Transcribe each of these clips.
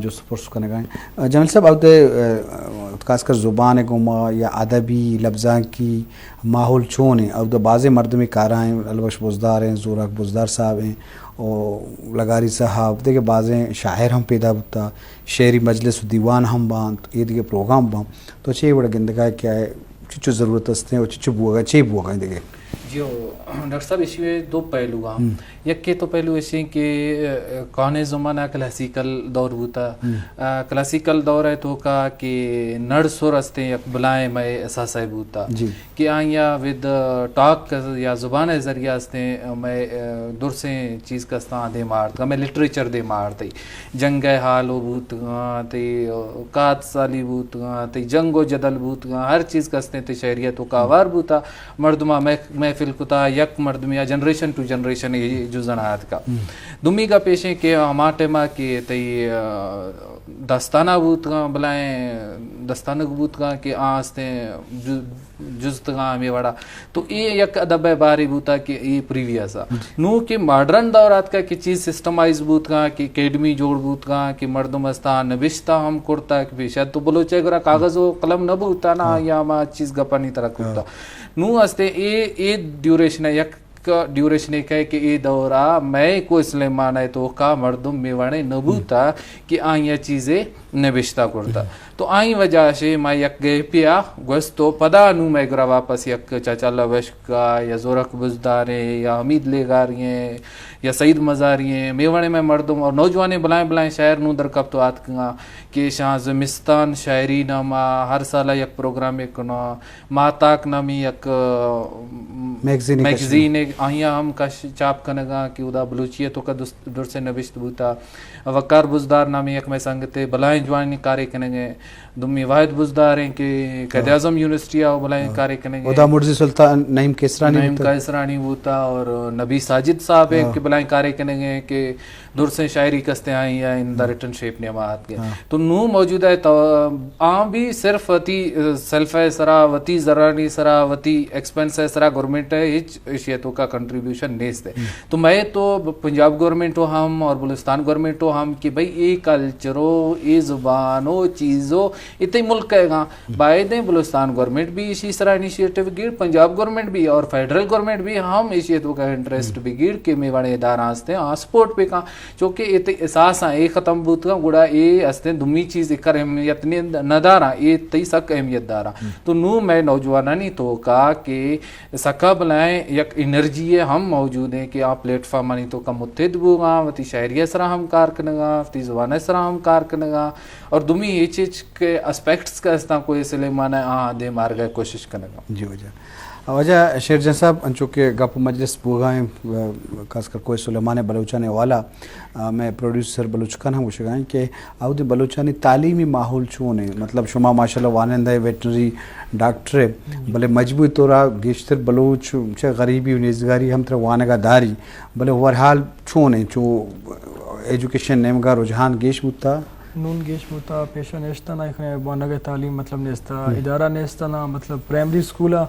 جست پرس کنگا ایں۔ جمیل صاحب، اود ءَ، ءَ، خاص کر زبان ءِ گوما یا ادبی لبزانکی ماحول چون ایں؟ اود ءَ بازیں مردمی کارا ایں، البش بزدار ایں، زوراک بزدار صاحب ایں، او لگاری صاحب، دگہ بازیں شاعر ہم پیدا بوتا، شعری مجلس و دیوان ہم بانت، اے دگہ پروگرام بانت۔ تو چے وڑ گندگا کہ چچو ضرورت استیں و چچو بوگا، چے بوگا دگہ؟ جی ہو، ڈاکٹر صاحب، ایشی ءَ دو پہلو آں۔ یکے تو پہلو ایشی کہ، ءَ، کانے زمانہ کلاسیکل دور بوتا۔ ءَ، کلاسیکل دور ءِ توکا کہ نڑ سر استیں یک بلائیں مئے اثاثہ بوتا۔ جی۔ کہ آئیا ود ٹاک یا زبان ءِ ذریعہ استیں مئے، ءَ، درسیں چیز کستاں دیما آرتگا، مئے لٹریچر دیما آرتئی۔ جنگ ءِ حال و بوتگاں، تئی کات سالی بوتگاں، تئی جنگ و جدل بوتگاں، ہر چیز کستیں تئی شاعری ءِ توکا ہوار بوتا۔ مردماں مح-، محفل کتا، یک مردمے ءَ جنریشن ٹو جنریشن اے جزن آتکا۔ دومی گپ ایشیں کہ ہما ٹائما کہ تئی، ءَ، داستانا بوتگاں، بلائیں داستانک بوتگاں کہ آ استیں جز-، جزتگاں ہمے وڑا۔ تو اے یک ادب ءِ بارے بوتا کہ اے پریویس آ۔ نوں کہ ماڈرن دور آتکا کہ چیز سسٹمائز بوتگاں، کہ اکیڈمی جوڑ بوتگاں، کہ مردم استا نبشتہ ہم کرتا، کہ پیشا تو بلوچ ءِ گورا کاغذ و قلم نہ بوتا نا، یا ہما چیز گپانی ترا کرتا۔ نوں استے اے، اے ڈیوریشن ءَ یک ڈیوریشنے کئے کہ اے دورا مئے کوہ سلیمان ءِ توکا مردم میوانے نہ بوتا کہ آئی ءَ چیزے نبشتہ کرتا۔ تو آئی وجہ شے ما یک گیپے آ گوست و پدا نوں مئے گورا واپس یک چاچا اللہ بشک ءَ یا زورک بزداریں یا حمید لیگاری ایں یا سعید مزاری ایں، میوانے مئے مردم اور نوجوانیں بلائیں بلائیں شاعر نوں درکپت و آتکگاں کہ شاں زمستان شاعری ناما ہر سالا یک پروگرامے کناں۔ ماہتاک نامی یک، ءَ، میگزینے کش۔ میگزینے آئیا ہم کش چاپ کنگا کہ اودا بلوچی ءِ توکا دس-، درسیں نبشت بوتا۔ وقار بزدار نامی یک مئے سنگتے بلائیں جوانیں کارے کنگے۔ دومی واحد بزدار ایں کہ قائد اعظم یونیورسٹی ءَ بلائیں کارے کنگے۔ اودا مرزی سلطان نعیم قیصرانی نعیم بوتا۔ قیصرانی بوتا اور نبی ساجد صاحب ایں کہ بلائیں کارے کنگے کہ درسیں شاعری کستیں آئی ءَ ان دا ریٹن شیپ نیاما آتکے۔ تو نوں موجودہ تو آ بھی صرف وتی، ءَ، سیلف ءِ سرا، وتی زرانی سرا، وتی ایکسپنس ءِ سرا گورنمنٹ ءِ ہچ ایشی ءِ توکا کنٹریبیوشن نیست ہے۔ تو مئے تو ب-، پنجاب گورنمنٹ و ہم اور بلوچستان گورنمنٹ و ہم کہ بھئی اے کلچر و اے زبان و چیز و اے تئی ملک ءِ گاں۔ بائدیں بلوچستان گورنمنٹ بھی ایشی سرا انیشیٹو گیڑ، پنجاب گورنمنٹ بھی اور فیڈرل گورنمنٹ بھی ہم ایشی توکا انٹرسٹ بھی گیڑ کہ میواڑیں ادارہ ہستیں آ سپورٹ بکاں، چونکہ اے تئی اساس آں، اے ختم بوتگاں، گڑا اے ہستیں دومی چیز اکر اہمیت نہ داراں، اے تئی سک اہمیت داراں۔ تو نوں مئے نوجوانانی توکا کہ سکا بلائیں یک انرجی ہم موجود ہیں کہ آ پلیٹ فارمانی توکا متحد بوگاں، وتی شاعری سرا ہم کار کنگاں، وتی زبان سرا ہم کار کنگاں۔ اور دومی ہچ ہچ کہ اسپیکٹس کہ استاں کوہ سلیمان ءَ آ دیم آرگ ءِ کوشش کنگ ءَ۔ جی واجہ۔ واجہ شیر جان صاحب، انچو کہ گپ مجلس بوگا ایں، خاص کر کوہ سلیمان ءِ بلوچانی حوالہ، آ، مئے پروڈیوسر بلوچ خان ہم گوشگا ایں کہ اودے بلوچانی تعلیمی ماحول چون ایں؟ مطلب شما ماشاءاللہ وانندہ اے، ویٹرنری ڈاکٹر اے، بلے مجموعی طورا گیشتر بلوچ چہ غریبی و نیزگاری ہم ترا وانگا داری، بلے اوورحال چون ایں؟ چو ایجوکیشن نیمگا رجحان گیش بوتا؟ نون گیش بوتا، پیشہ نیشتہ نا، اخنے بوانگ ءِ تعلیم مطلب نیستا، ادارہ نیستا نا، مطلب پرائمری اسکول ءَ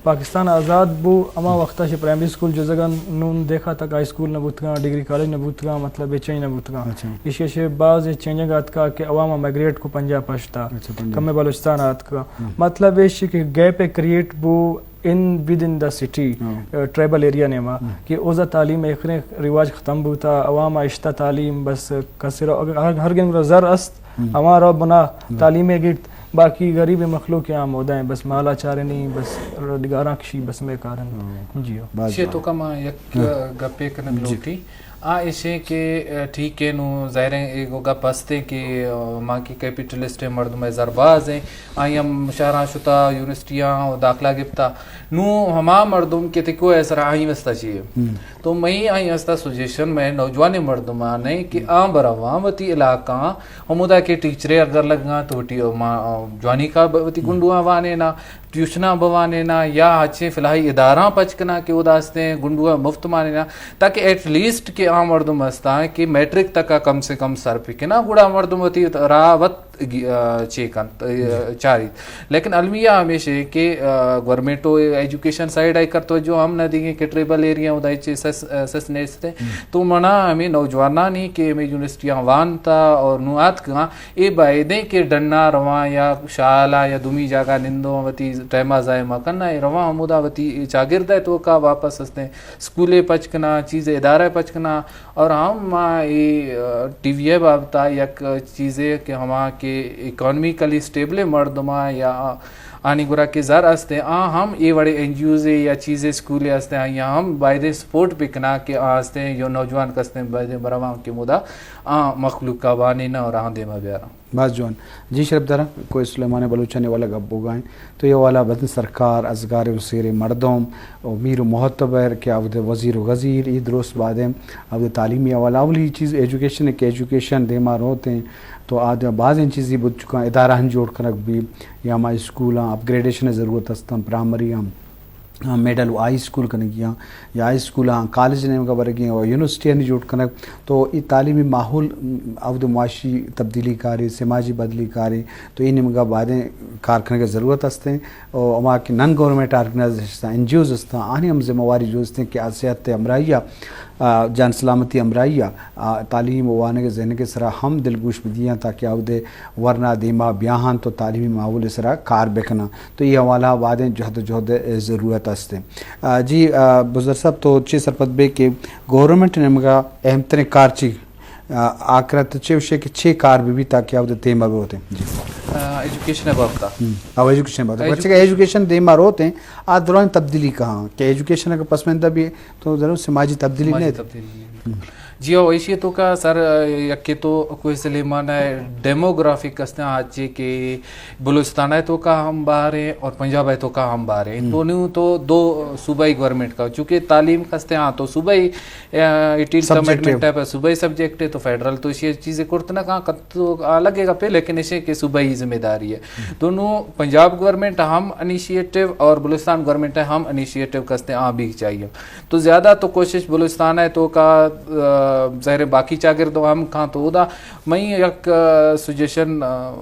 پاکستان آزاد بو، ہما وقت ءَ شہ پرائمری اسکول جزگاں نون دیکھا تک ہائی اسکول نہ بوتگاں، ڈگری کالج نہ بوتگاں، مطلب اے چینج نہ بوتگاں۔ ایشی شہ باز اے چینجنگ آتکا کہ عوام ءَ مائگریٹ کو پنجاب پشتا، کمے بلوچستان آتکا۔ مطلب ایشی کہ گیپ اے کریٹ بو، ان ود ان دا سٹی، ٹرائبل ایریا نیما، کہ اوزا تعلیم ایخریں رواج ختم بوتا، عوام اشتا تعلیم بس کسر، اگر ہر، ہر گن گڑا زر است، ہما رو بنا تعلیم گیت، باقی غریب مخلوق آ مودا ہیں، بس مالا چارنی، بس روزگاراں کشی، بس میں کارن۔ جی ہو۔ شے تو کما یک گپے کنگ لوٹی۔ آ ایشیں کہ، آ، ٹھیک ہے، نوں ظاہر ہے، ایک گپ ہستے کہ، آ، ماں کی کیپیٹلسٹ ہیں، مردم ہے زرباز ہیں، آئی ہم شہراں شتا، یونیورسٹیاں و داخلہ گپتا۔ نوں ہما مردم کہ تکو ہے سر آئی وستا چیئے۔ تو مئی آئی وستا سجیشن میں نوجوان مردمان ہیں کہ آ برواں وتی علاقہ ہمودا کہ ٹیچرے اگر لگا تو وتی، آ، جوانی کا وتی گنڈواں وانے نا، ٹیوشناں بوانیناں یا ہچیں فلاحی اداراں پچ کناں کہ اودا استیں گنڈو ء مفت مانیناں، تاکہ ایٹ لیسٹ کہ آ مردم ہستاں کہ میٹرک تک ءَ کم سے کم سر بکناں، گڑا مردم وتی راہ وت گی-، آ، چے کنت، آ، چاریت۔ لیکن المیہ ہمیش ایں کہ، آ، گورنمنٹ ءَ ایجوکیشن سائیڈ ءَ کر توجہ ہم نہ دیگیں کہ ٹریبل ایریا ادا ہچ سس، آ، سس نیست ایں۔ تو منا ہمے نوجوانانی کہ ہمے یونیورسٹیاں وانتا اور نوں آتکگاں، اے بایدیں کہ ڈنا رواں یا شال ءَ یا دومی جاگہ نندوں وتی ٹائم ءَ ضائع مہ کناں، اے رواں ہمودا وتی چاگرد ءِ توکا واپس ہستیں اسکولے پچ کناں، چیزے ادارہ پچ کناں، اور ہم ما اے، آ، ٹی وی ءِ بابت ءَ یک چیزے کہ ہما کہ اکانومیکلی اسٹیبلیں مردماں یا آنی گورا کہ زر ہستیں، آ ہم اے وڑیں این جی اوزے یا چیزے اسکولے ہستیں، آیاں ہم بایدیں سپورٹ بکناں کہ آ ہستیں یا نوجوان کستیں بایدیں برواں کہ ہمودا آ مخلوق ءَ وانیناں اور آہاں دیما بیاراں۔ باز جوان۔ جی شرپداراں، کوہ سلیمان ءِ بلوچانی حوالہ گپ بوگا ایں۔ تو اے حوالہ بدن سرکار، ازگار و سیریں مردم و میر و معتبر کہ اود وزیر و غزیر، اے درست بادیں اود تعلیمی حوالہ۔ اولی چیز ایجوکیشن ایں کہ ایجوکیشن دیما روتیں تو آ دے بازیں چیزی بوت چکاں، ادارہ ہم جوڑ کنگ بی یا ہما اسکولاں اپ گریڈیشن ءِ ضرورت ہستاں، پرائمری ہم، ہاں، مڈل و ہائی اسکول کنگی ہاں یا ہائی اسکول ہاں، کالج نیمگا برگی ہاں و یونیورسٹی ہنی جوڑ کنگ۔ تو اے تعلیمی ماحول، م، اود معاشی تبدیلی کارے، سماجی بدلی کارے، تو اے نیمگا بایدیں کار کنگ ءِ ضرورت ہستیں۔ و ہما کہ نان گورنمنٹ آرگنائزیشن ہستاں، این جی اوز ہستاں، آنی ہم ذمہ واری جو ہستیں کہ آ صحت ءِ ہمراہی ءَ، آ، جان سلامتی ہمراہی ءَ، آ، تعلیم و وانگ ءِ زہنگ ءِ سرا ہم دلگوش بدیاں تاکہ اود ءِ ورنا دیما بیاہاں تو تعلیمی ماحول ءِ سرا کار بکناں۔ تو اے حوالہ ءَ بادیں جہد و جہد ءِ ضرورت ہستیں۔ آ، جی، آ، بزر صاحب تو چے سرپد بے کہ گورنمنٹ ءِ نیمگا اہم تریں کار چی آ، آکرت چے وشے کہ چے کار بہ بیت تاکہ اود ءِ دیما بہ روتیں؟ جی۔ آ، ایجوکیشن ءِ بابت ءَ۔ ہم۔ او ایجوکیشن ءِ بابت ءَ۔ ایجوکیشن۔ پرچہ کہ ایجوکیشن دیما روتیں، آ درائیں تبدیلی کہاں کہ ایجوکیشن اگر پسماندہ بی تو ضرور سماجی تبدیلی سماجی نہیں۔ تبدیلی نہیں۔ ہم۔ جی او ایشی توکا سر، آ، یکے تو کوہ سلیمان ءِ ڈیموگرافک ہستیں آ چے کہ بلوچستان ءِ توکا ہم باریں اور پنجاب ءِ توکا ہم باریں۔ ہم۔ تو نیو تو دو صوبائی گورنمنٹ کا، چونکہ تعلیم ہستیں ہاں تو صوبائی اے، ایٹین سبجیکٹ کمٹمنٹ ہے۔ ٹائپ ہے، صوبائی سبجیکٹ ہے تو فیڈرل تو ایشی چیزیں کرت نہ کہاں کت تو آ لگے گا پہ، لیکن ایشی کہ صوبائی ذمہ داری ہے۔ ہم۔ دونوں پنجاب گورنمنٹ ہم انیشیٹو اور بلوچستان گورنمنٹ ہے ہم انیشیٹو کستے آ بھی چاہیے۔ تو زیادہ تو کوشش بلوچستان ہے تو کا، آ، ظاہر ہے باقی چاگرد ہم کہاں تو ادا میں یک، آ، سجیشن، آ،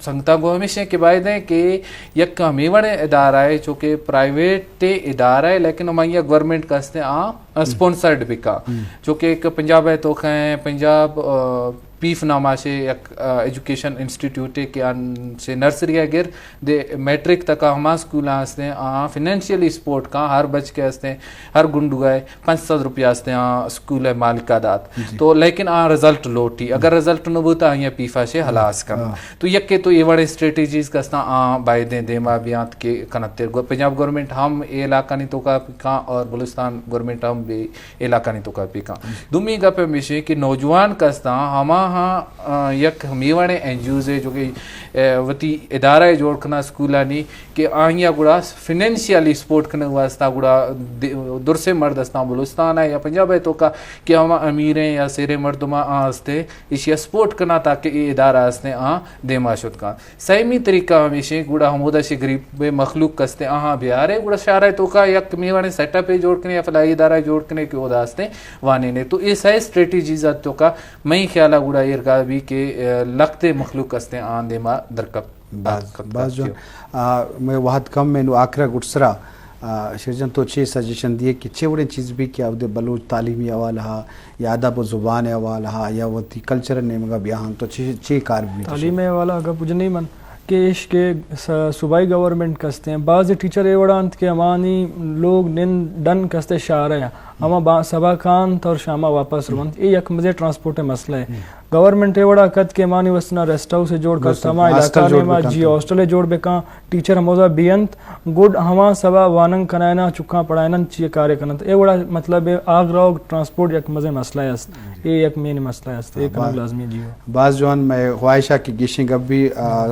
سنگتا کو ہمیشہ کہ باید ہے کہ یک ہمیں وڑے ادارہ ہے چونکہ پرائیویٹ ادارہ ہے لیکن ہمیں گورنمنٹ کستے آ اسپانسرڈ بکا۔ ہم۔ چونکہ ایک پنجاب ہے تو کہیں پنجاب، آ، پیف نام آشے یک، آ، ایجوکیشن انسٹیٹیوٹ ہے کہ آن سے نرسری ہے گر دے میٹرک تک ہما اسکول ہستیں، آ، فنانشلی سپورٹ کا ہر بچ کے ہستیں، ہر گنڈو ہے پنچ سد روپیہ ہستیں، آ، اسکول ہے مالکا دات۔ جی۔ تو لیکن آ رزلٹ لوٹی، اگر رزلٹ نہ بوتا آئیں پیفا شے ہلاس کن۔ ہاں۔ تو یکے تو اے وڑیں اسٹریٹجیز کستاں آ بایدیں دیما بیانت کہ کنت۔ گو-، پنجاب گورنمنٹ ہم اے علاقہ نی توکا پیکاں اور بلوچستان گورنمنٹ ہم بے علاقہ نی توکا پیکاں۔ دومی گپ ہمیشی کہ نوجوان کستاں ہما ہاں، آ، یک ہمے وڑیں این جی اوز ہے جو کہ، اے، وتی ادارہ جوڑ کنا اسکولانی کہ آہیا گڑا فنانشلی سپورٹ کنگ واسطہ گڑا د-، درسیں مرد استاں بلوچستان ہے یا پنجاب ہے توکا کہ ہما امیریں یا سیریں مردماں آ ہستے ایشی ء سپورٹ کناں تاکہ اے ادارہ ہستیں آ دیما شت کاں۔ سیمی طریقہ ہمیشیں گڑا ہمودا شے غریب مخلوق کستیں آہاں بیارے گڑا شارع توکا یک میوانے سیٹ اپ جوڑ کنے یا فلاحی ادارہ جوڑ کنے کہ اودا ہستیں وانینے۔ تو اے سئے اسٹریٹجیز ات توکا مئی خیالا گڑا ایرگا بھی کہ، اے، لختے مخلوق کستیں آ دیما درکپ۔ باز، باز جوان۔ آ، مئے وہد کم ایں، نوں آخرا گڈسرا، آ، شیر جان تو چے سجیشن دیئے کہ چے وڑیں چیز بی کہ اودے بلوچ تعلیمی حوالہ ہا یا ادب و زبان حوالہ ہا یا وتی کلچر نیمگا بیاہن تو چے، چے کار بی؟ تعلیم حوالہ گپ جنی من کہ اش کہ س-، صوبائی گورنمنٹ کستیں، بعض ٹیچر اے وڑا انت کہ ہمانی لوگ نند ڈن کستے شارہ ہما با-، صبح کانت اور شاما واپس رونت، اے یک مزے ٹرانسپورٹ مسئلہ ہے۔ گورنمنٹ اے وڑا کت کہ مانی وستنا ریسٹ ہاؤس جوڑ کت، ہما علاقہ نیما جی ہاسٹل جوڑ بکاں، ٹیچر ہمودا بینت، گڈ ہما سبا واننگ کنائنا، چکاں پڑھائنن، چی کارے کننت۔ اے وڑا مطلب آگ روگ ٹرانسپورٹ یک مزے مسئلہ است۔ اے یک مین مسئلہ است۔ اے کنگ لازمی جی ہو۔ باز جوان، مئے خواہش کہ گیشیں گپ بی، آ،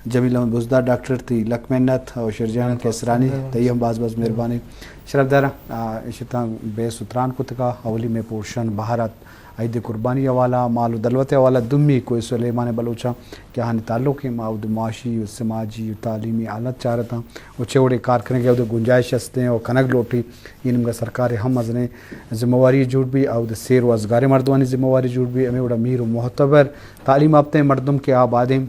جمیل احمد بزدار ڈاکٹر تی لک منت او شیر جان کیسرانی تئی ہم باز باز مہربانی۔ شرف دارا، آ، اشتاں بے ستران کتگا، اولی مئے پورشن بہارت عید قربانی حوالہ، مال و دلوت حوالہ، دومی کوہ سلیمان بلوچاں کہ آہانی تعلق ایں، ما اود معاشی و سماجی و تعلیمی حالت چارتاں و چہ وڑے کار کنگے اود گنجائش ہستیں و کنگ لوٹی، اے نیمگا سرکار ہم مزنیں ذمہ واری جوڑ بی، اود سیر و ازگاریں مردمانی ذمہ واری جوڑ بی، ہمیں وڑا میر و معتبر تعلیم یافتہ مردم کہ آ بادیں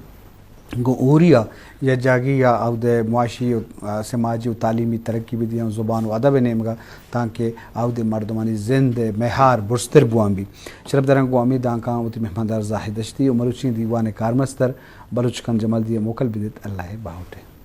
گوں ہوریا یا جاگی یا اود معاشی و، آ، سماجی و تعلیمی ترقی بدیاں، زبان و ادب نیمگا، تانکہ اود مردمانی زند معیار برزتر بوان بی۔ شرپداراں گوں ہمے دانکاں وتی مہماندار زاہد دشتی و مروچی دیوان کارمستر بلوچ خان جمالدی موکل بدیت۔ اللہ باہوٹے۔